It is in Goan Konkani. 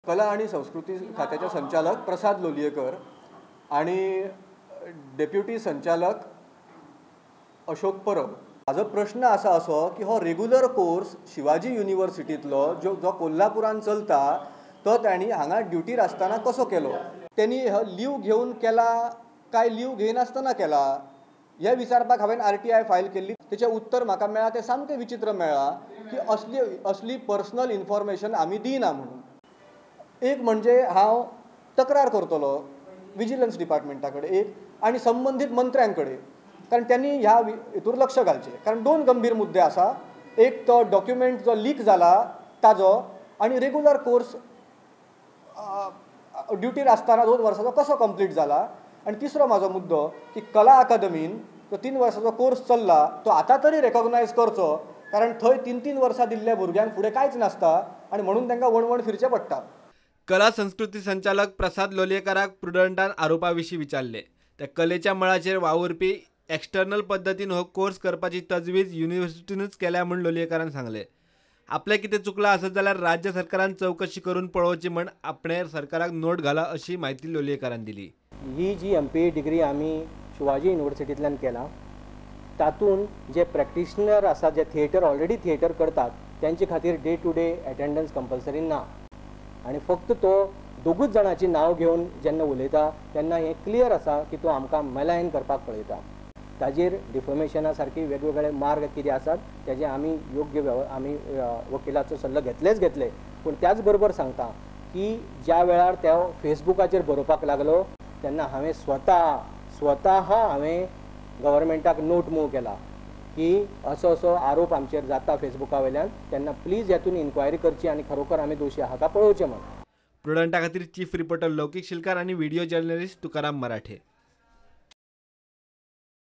कला आणि संस्कृती खात्याचे संचालक प्रसाद लोलयेकर आणि डेप्युटी संचालक अशोक परब. म्हाजो प्रश्न आसा असो की हो रेगुलर कोर्स शिवाजी युनिवर्सिटींतलो जो जो कोल्हापुरान चलता तो तांणी हांगा ड्युटीर आसतना कसो केलो? त्यांनी लीव घेवन केला काय लीव घेयनासतना केला हें विचारपाक हांवें RTI file केल्ली. तेचें उत्तर म्हाका मेळ्ळां तें सामकें विचित्र मेळ्ळां की असली असली पर्सनल इन्फॉर्मेशन आमी दिना म्हणून. एक म्हणजे हांव तक्रार करतलो विजिलन्स डिपार्टमेंटा कडेन एक आनी संबंदीत मंत्र्यां कडेन, कारण त्यांनी ह्या हितूर लक्ष घालचें. कारण दोन गंभीर मुद्दे आसा, एक तो डॉक्युमेंट जो लीक जाला ताजो आनी रेगुलर कोर्स ड्युटीर आसतना 2 वर्सांचो कसो कंप्लीट जाला, आनी तिसरो म्हाजो मुद्दो की कला अकादमीन जो 3 वर्सांचो कोर्स चल्ला तो आतां तरी रेकॉग्नायज करचो, कारण थंय 3-3 वर्सां दिल्ल्या भुरग्यांक फुडें कांयच नासता आनी म्हणून तांकां वणवण फिरचें पडटा. कला संस्कृती संचालक प्रसाद लोलयेकाराक प्रुडंटान आरोपा विशीं विचारले. त्या कलेच्या मळाचेर वावुरपी एक्सटर्नल पद्दतीन हो कोर्स करपाची तजवीज युनिव्हर्सिटीनूच केल्या म्हूण लोलयेकारान सांगले. आपलें कितें चुकलां आसत जाल्यार राज्य सरकारान चवकशी करून पळोवची म्हूण आपणे सरकाराक नोट घाला अशी म्हायती लोलयेकारान दिली. ही जी MPA degree आमी शिवाजी युनिवर्सिटींतल्यान केला तातूंत जे प्रॅक्टिशनर आसात, जे थिएटर ऑलरेडी थिएटर करतात त्यांचे खातीर day to day attendance compulsory ना, आनी फक्त तो दोगूच जाणांची नांव घेवन जेन्ना उलयता तेन्ना हें क्लियर आसा की तो आमकां मेलायन करपाक पळयता. ताजेर डिफॉमेशना सारकी वेगवेगळे मार्ग कितें आसात तेजे आमी योग्य आमी वकिलाचो सल्लो घेतलेच घेतले, पूण त्याच बरोबर सांगता की ज्या वेळार तो फेसबुकाचेर बरोवपाक लागलो तेन्ना हांवें स्वता हांवें गव्हर्मेंटाक नोट मूव केला की असो असो आरोप आमचेर जाता फेसबुका वयल्यान, तेन्ना प्लीज हेतून इन्क्वायरी करची आनी खरोखर आमी दोशी आहा का पळोवचें म्हूण. प्रुडंटा खातीर चीफ रिपोर्टर लौकीक शिलकार आनी व्हिडिओ जर्नलिस्ट तुकाराम मराठे.